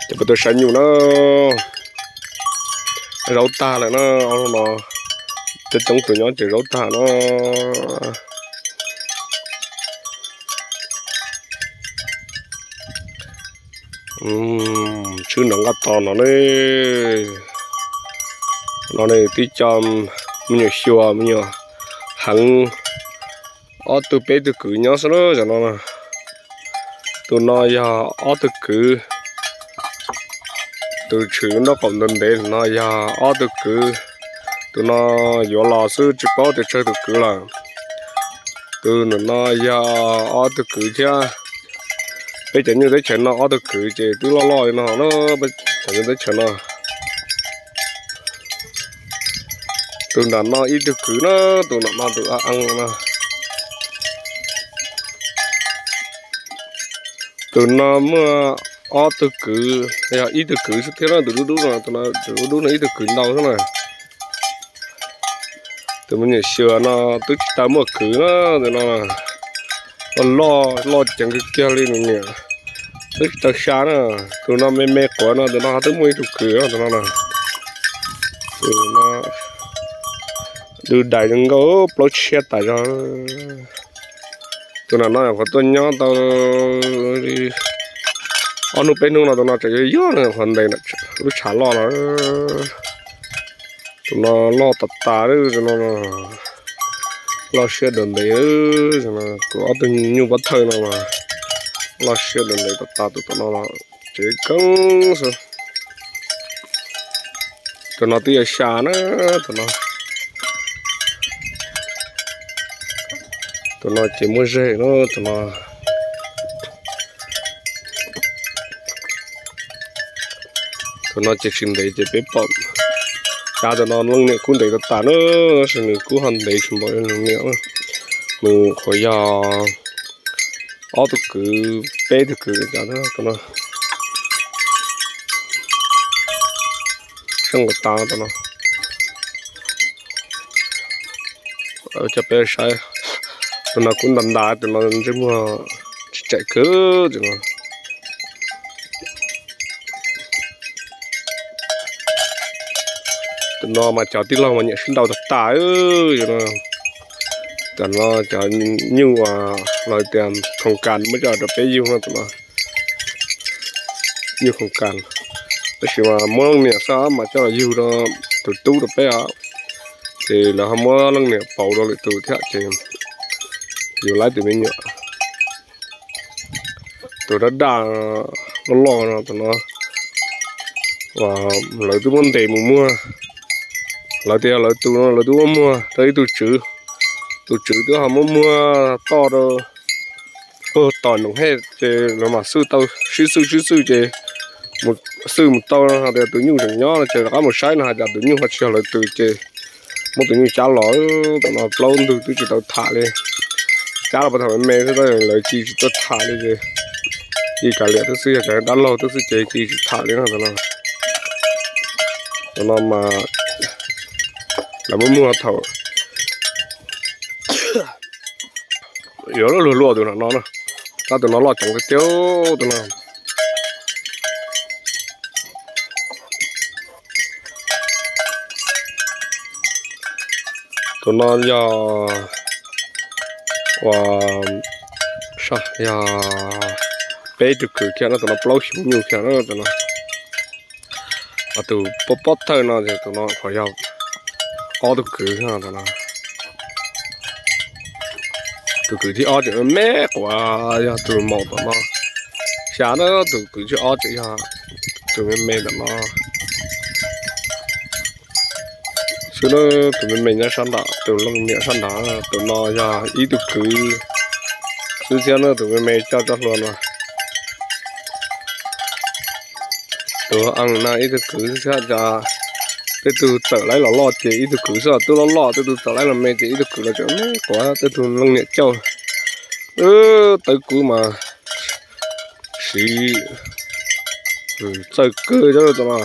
Ces puas tuaj saib nyuj na, zaub tag lawm na, no coob coob tus nyob ces zaub tag na. Tshwb nrov nqaj tos no ne, no ne twb coj me nyuam xyuas me nyuam heev ob tug peb tug kwv nyob xwb na. Tam no tus no yog ob tug kwv, tus tshwm nraub qaum ntev ntev no yog ob tug kwv. Tus no yuav los xwb tsis paub tias tsawg tus kwv lawm. Tus no yog ob tug kwv thiab. Peb cov nyuj teb chaws no ob tug kwv ces twb loj loj li no na, peb cov nyuj teb chaws no. Tus nram no ib tug kwv na, tus nram no tus a no. Tus no muaj ob tug kwv, yog ib tug kwv xwb thiab na, tus dub dub no, tus dub dub no ib tug kwv ntau xwb na. Tus me nyuam xyuas no twb tsis tau muaj kwv na, tus no loj loj ceev kawg kiag li nws niam, twb tsis tau xya na. Tus no me me quav no, tus no twb muaj ib tug kwv tus no na. Tus no dub dais zoo nkauj plaub tshiab tas zog. Tus nram no nyuam qhuav tuaj nyob tau ob hnub peb hnub no, tus no tseem yuag yuag no, nyuam qhuav ntes lub tshav loj lawm. Tus no loj tas tas, tus no loj siab dua ntev. Tus ob tug nyuj pob thawj no mas loj siab dua ntev tas tas, tus tom no los tsev koob xwb. Tus no twb yuav xya na, tus no. Tus no ces muaj zeg na, tus no. Tus no ces tsis ntev ces peb pom. Cas tus no leej niam kub ntev tas tas na, tab sis nws kub ho ntev tsis npaum li nws niam. Nws qhuav yog ob tug kwv peb tug kwv cas tus no. Seej nkaus tas tus no. Coj peb saib, tus no kub ntas ntas, tus no ntsej muag tsis tsaim kawg tus no. Tus no mas cov tij laug mas nyiam sib ntaus tas tas. Tam no cov nyuj uas lawv tias khoom kas muab coj rau peb yug no, tus no nyuj khoom kas, tab sis mas muab leej niam xwb mas coj los yug rau tus tub rau peb os. Ces lawv ho muab leej niam pauv rau lwm tus thiab ces yus laib tus me nyuam. Tus daj daj loj loj no, tus no lawv twb muab ntes mus muag. Lawv tias lawv tus no lawv twb muab muag rau ib tug tswv. Tus tswv twb ho muab muag toj rau puag tom Noom Hej ces lawv mam xwj tau, sib xwj sib xwj ces mus xwj mus tau hais tias tus nyuj tseem nyob no ces rov qab mus saib no hais tias tus nyuj ho tsis yog lawv tus ces muab tus nyuj cab los. Tam no plaub ntug twb tsis tau tham li. Cab los puag thaum me me xwb, lawv cia tsis tuaj tham li ces cia kav liam tub xwb, yog cov dab laug tub xwb ces cia tsis tham li no. Tam no mas lawv muab muag thaum yuav luag luag tus no no na. Tab tus no loj ceev tiag tiag tus no. Tus no yog ua, yog peb tug kwv kiag no, tus no plaub xyoo nyuj kiag no tus no. Tus pob pob thawj no ces tus no qhov yog ob tug kwv no. Tus kwv thib ob tseem me me quav yog tus maum tom no. Xya na, tus kwv thib ob tseem yog tus me me tom no xwb na. Tus me me nyob sab nram, tus leej niam sab nram. Tus no yog ib tug kwv xwb thiab na, tus me me coj tsob hlua no. Tus a no ib tug kwv xwb thiab, cas tej tug txawm laib los loj ces ib tug kwv xwb los twb loj loj, tej tug txawm laib los me ces ib tug kwv los tseem me quav, tej tug leej niam cauj. Tawb kub mas siv txawj kawg cov tus no.